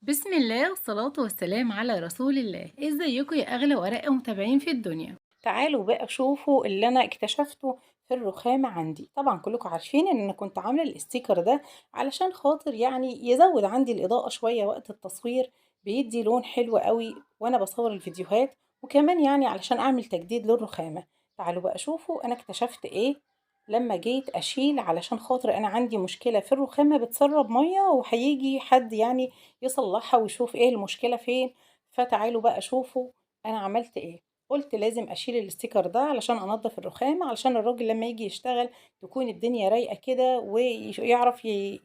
بسم الله والصلاة والسلام على رسول الله. ازيكم يا اغلى وارق متابعين في الدنيا؟ تعالوا بقى شوفوا اللي انا اكتشفته في الرخامة عندي. طبعا كلكم عارفين ان انا كنت عاملة ال sticker ده علشان خاطر يعني يزود عندي الاضاءة شوية وقت التصوير، بيدي لون حلو قوي وانا بصور الفيديوهات، وكمان يعني علشان اعمل تجديد للرخامة. تعالوا بقى شوفوا انا اكتشفت ايه لما جيت اشيل، علشان خاطر انا عندي مشكلة في الرخامة بتسرب مية، وهيجي حد يعني يصلحها ويشوف ايه المشكلة فين. فتعالوا بقى شوفوا انا عملت ايه. قلت لازم اشيل ال sticker ده علشان انضف الرخامة، علشان الراجل لما يجي يشتغل تكون الدنيا رايقة كده ويعرف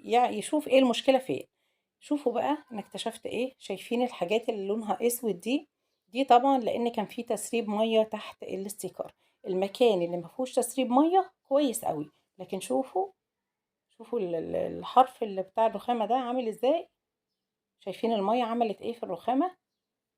يشوف ايه المشكلة فين. شوفوا بقى انا اكتشفت ايه. شايفين الحاجات اللي لونها اسود دي؟ دي طبعا لان كان في تسريب مية تحت ال sticker. المكان اللي ما فيهوش تسريب مية كويس قوي، لكن شوفوا الحرف اللي بتاع الرخامه ده عامل ازاي. شايفين المية عملت ايه في الرخامه؟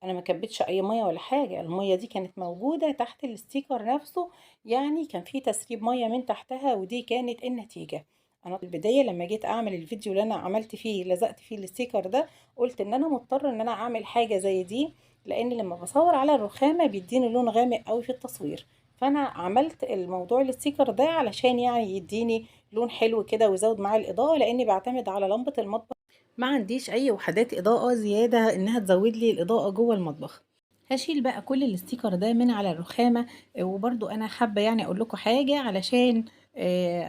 انا ما كبتش اي مية ولا حاجة، المية دي كانت موجودة تحت ال sticker نفسه، يعني كان في تسريب مية من تحتها، ودي كانت النتيجة. انا في البداية لما جيت اعمل الفيديو اللي انا عملت فيه لزقت فيه ال sticker ده، قلت ان انا مضطرة ان انا اعمل حاجة زي دي، لان لما بصور على الرخامه بيديني لون غامق قوي في التصوير. فانا عملت الموضوع ال sticker ده علشان يعني يديني لون حلو كده ويزود معايا الاضاءة، لاني بعتمد على لمبة المطبخ، ما عنديش اي وحدات اضاءه زيادة انها تزود لي الاضاءة جوه المطبخ. هشيل بقى كل ال sticker ده من على الرخامه. وبرده انا حابة يعني اقول لكم حاجة علشان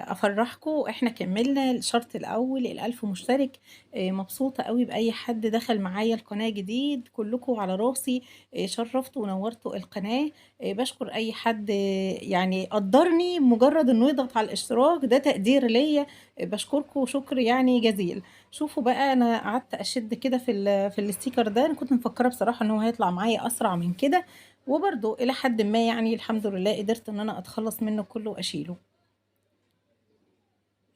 افرحكم. احنا كملنا الشرط الاول 1000 مشترك. مبسوطة قوي باي حد دخل معايا القناة جديد، كلكم على راسي، شرفتوا ونورتوا القناة. بشكر اي حد يعني قدرني مجرد انه يضغط على الاشتراك، ده تقدير ليا، بشكركم شكر يعني جزيل. شوفوا بقى انا قعدت اشد كده في ال sticker ده، انا كنت مفكرة بصراحة ان هو هيطلع معايا اسرع من كده، وبرده الى حد ما يعني الحمد لله قدرت ان انا اتخلص منه كله واشيله.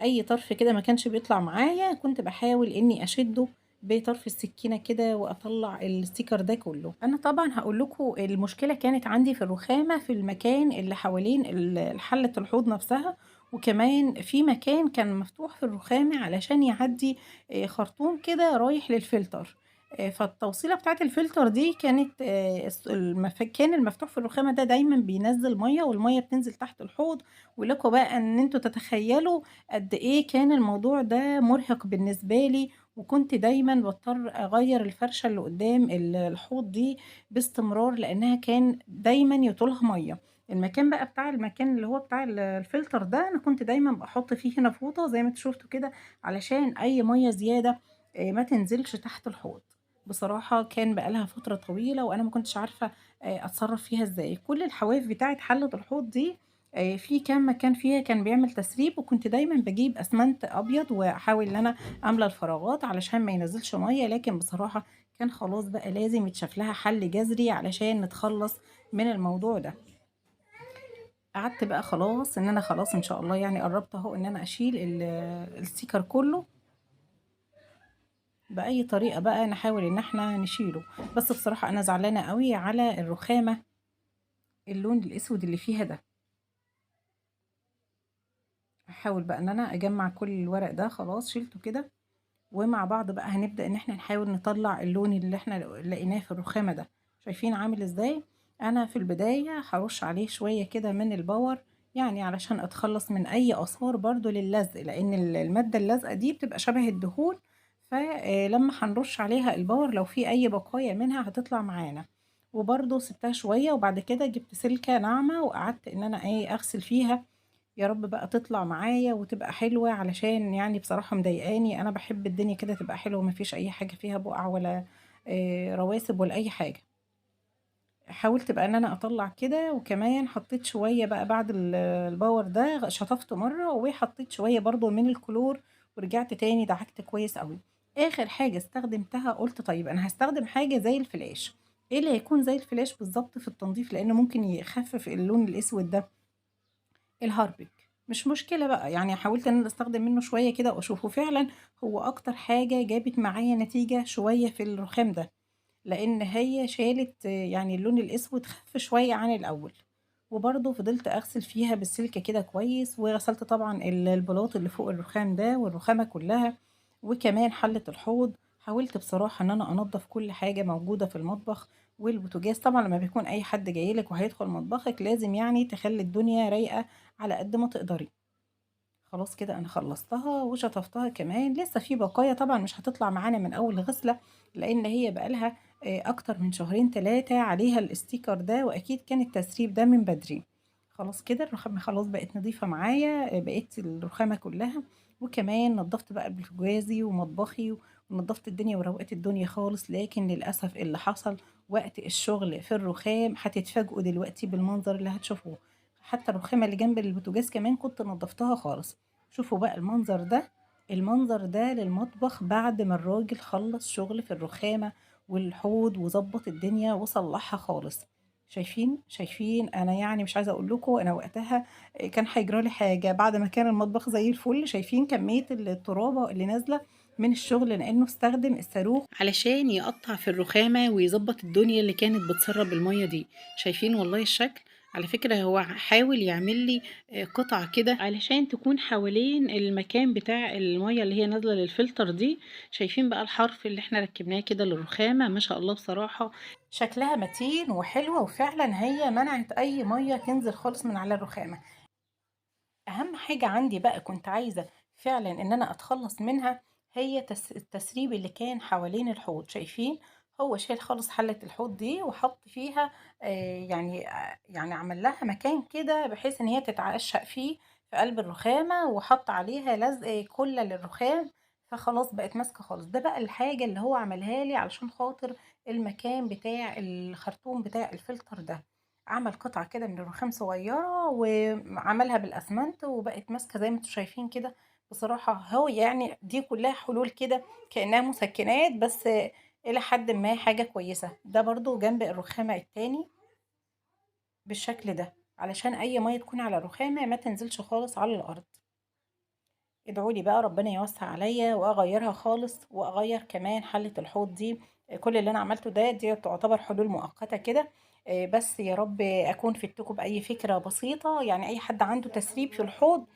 اي طرف كده ما كانش بيطلع معايا كنت بحاول اني اشده بطرف السكينة كده واطلع ال sticker ده كله. انا طبعا هقول لكم المشكلة كانت عندي في الرخامه في المكان اللي حوالين حله الحوض نفسها، وكمان في مكان كان مفتوح في الرخامه علشان يعدي خرطوم كده رايح للفلتر. فالتوصيله بتاعه الفلتر دي كانت المكان المفتوح في الرخامه ده دايما بينزل مية، والمية بتنزل تحت الحوض. ولكم بقى ان انتوا تتخيلوا قد ايه كان الموضوع ده مرهق بالنسبة لي، وكنت دايما بضطر اغير الفرشة اللي قدام الحوض دي باستمرار لانها كان دايما يطولها مية. المكان بقى بتاع المكان اللي هو بتاع الفلتر ده انا كنت دايما بحط فيه هنا فوطه زي ما انتوا شفتوا كده علشان اي مية زيادة ما تنزلش تحت الحوض. بصراحة كان بقالها فترة طويلة وانا ما كنتش عارفه اتصرف فيها ازاي. كل الحواف بتاعه حله الحوض دي في كام مكان فيها كان بيعمل تسريب، وكنت دايما بجيب اسمنت ابيض واحاول ان انا املى الفراغات علشان ما ينزلش مية، لكن بصراحة كان خلاص بقى لازم يتشاف لها حل جذري علشان نتخلص من الموضوع ده. قعدت بقى خلاص ان انا خلاص ان شاء الله يعني قربت اهو ان انا اشيل ال sticker كله باي طريقه بقى نحاول ان احنا نشيله. بس بصراحة انا زعلانة قوي على الرخامه اللون الاسود اللي فيها ده. هحاول بقى ان انا اجمع كل الورق ده، خلاص شيلته كده، ومع بعض بقى هنبدأ ان احنا نحاول نطلع اللون اللي احنا لقيناه في الرخامة ده. شايفين عامل ازاي؟ انا في البداية هرش عليه شوية كده من ال power، يعني علشان اتخلص من اي اثار برضو للزق، لان المادة اللزقة دي بتبقى شبه الدهون، فلما هنرش عليها ال power لو في اي بقايا منها هتطلع معانا. وبرضو سبتها شوية، وبعد كده جبت سلكة ناعمة وقعدت ان انا اغسل فيها، يا رب بقى تطلع معايا وتبقى حلوة، علشان يعني بصراحة مضايقاني. أنا بحب الدنيا كده تبقى حلوة، مفيش أي حاجة فيها بقع ولا رواسب ولا أي حاجة. حاولت بقى إن أنا أطلع كده، وكمان حطيت شوية بقى بعد ال power ده شطفته مرة، وحطيت شوية برضو من الكلور، ورجعت تاني دعكت كويس قوي. آخر حاجة استخدمتها قلت طيب أنا هستخدم حاجة زي الفلاش. إيه اللي هيكون زي الفلاش بالظبط في التنظيف، لأنه ممكن يخفف اللون الأسود ده؟ الهاربك. مش مشكلة بقى، يعني حاولت ان انا استخدم منه شوية كده واشوفه. فعلا هو اكتر حاجة جابت معايا نتيجة شوية في الرخام ده، لان هي شالت يعني اللون الاسود خف شوية عن الاول. وبرضه فضلت اغسل فيها بالسلكة كده كويس، وغسلت طبعا البلاط اللي فوق الرخام ده والرخامة كلها، وكمان حلة الحوض. حاولت بصراحة إن أنا أنضف كل حاجة موجودة في المطبخ والبوتاجاز. طبعا لما بيكون أي حد جايلك وهيدخل مطبخك لازم يعني تخلي الدنيا رايقة على قد ما تقدري. خلاص كده أنا خلصتها وشطفتها كمان، لسه في بقايا طبعا مش هتطلع معانا من أول غسلة، لأن هي بقالها أكتر من شهرين 3 عليها ال sticker ده، وأكيد كان التسريب ده من بدري. خلاص كده الرخامة خلاص بقت نظيفة معايا، بقيت الرخامة كلها. وكمان نظفت بقى بوتاجازي ومطبخي ونظفت الدنيا وروقت الدنيا خالص. لكن للأسف اللي حصل وقت الشغل في الرخام هتتفاجئوا دلوقتي بالمنظر اللي هتشوفوه. حتى الرخامة اللي جنب البوتاجاز كمان كنت نظفتها خالص. شوفوا بقى المنظر ده، المنظر ده للمطبخ بعد ما الراجل خلص شغل في الرخامة والحوض وظبط الدنيا وصلحها خالص. شايفين انا يعني مش عايزه اقول لكم انا وقتها كان هيجرالي حاجة بعد ما كان المطبخ زي الفل. شايفين كمية الترابه اللي نازله من الشغل، لانه استخدم الصاروخ علشان يقطع في الرخامه ويظبط الدنيا اللي كانت بتسرب المية دي. شايفين والله الشكل. على فكرة هو حاول يعمل لي قطعة كده علشان تكون حوالين المكان بتاع المية اللي هي نازلة للفلتر دي. شايفين بقى الحرف اللي احنا ركبناه كده للرخامة، ما شاء الله بصراحة شكلها متين وحلوة، وفعلا هي منعت اي مية تنزل خالص من على الرخامة. اهم حاجة عندي بقى كنت عايزة فعلا ان انا اتخلص منها هي التسريب اللي كان حوالين الحوض. شايفين هو شال خالص حلة الحوض دي وحط فيها يعني عمل لها مكان كده بحيث ان هي تتعشق فيه في قلب الرخامة، وحط عليها لزق كلة للرخام، فخلاص بقت ماسكة خالص. ده بقى الحاجة اللي هو عملها لي علشان خاطر المكان بتاع الخرطوم بتاع الفلتر ده. عمل قطعة كده من الرخام صغيرة وعملها بالأسمنت وبقت ماسكة زي ما انتم شايفين كده. بصراحة هو يعني دي كلها حلول كده كأنها مسكنات، بس إلى حد ما حاجة كويسة. ده برضو جنب الرخامة التاني بالشكل ده علشان أي مية تكون على الرخامة ما تنزلش خالص على الأرض. ادعولي بقى ربنا يوسع عليا وأغيرها خالص، وأغير كمان حلة الحوض دي. كل اللي أنا عملته ده دي تعتبر حلول مؤقتة كده، بس يا رب أكون فدتكم بأي فكرة بسيطة. يعني أي حد عنده تسريب في الحوض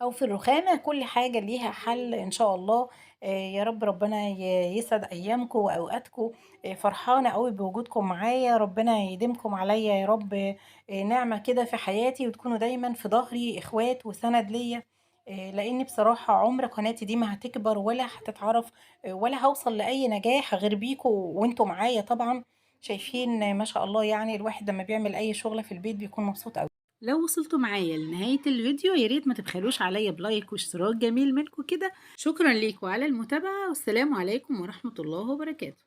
أو في الرخامة كل حاجة ليها حل إن شاء الله. يا رب ربنا يسعد أيامكم وأوقاتكم. فرحانة قوي بوجودكم معايا، ربنا يديمكم عليا يا رب، نعمة كده في حياتي، وتكونوا دايما في ظهري إخوات وسند ليا. لأن بصراحة عمر قناتي دي ما هتكبر ولا هتتعرف، ولا هوصل لأي نجاح غير بيكم وانتوا معايا. طبعا شايفين ما شاء الله، يعني الواحد لما بيعمل أي شغلة في البيت بيكون مبسوط قوي. لو وصلتوا معايا لنهاية الفيديو يا ريت ما تبخلوش عليا ب like واشتراك جميل منكم كده. شكرا ليكم على المتابعة، والسلام عليكم ورحمة الله وبركاته.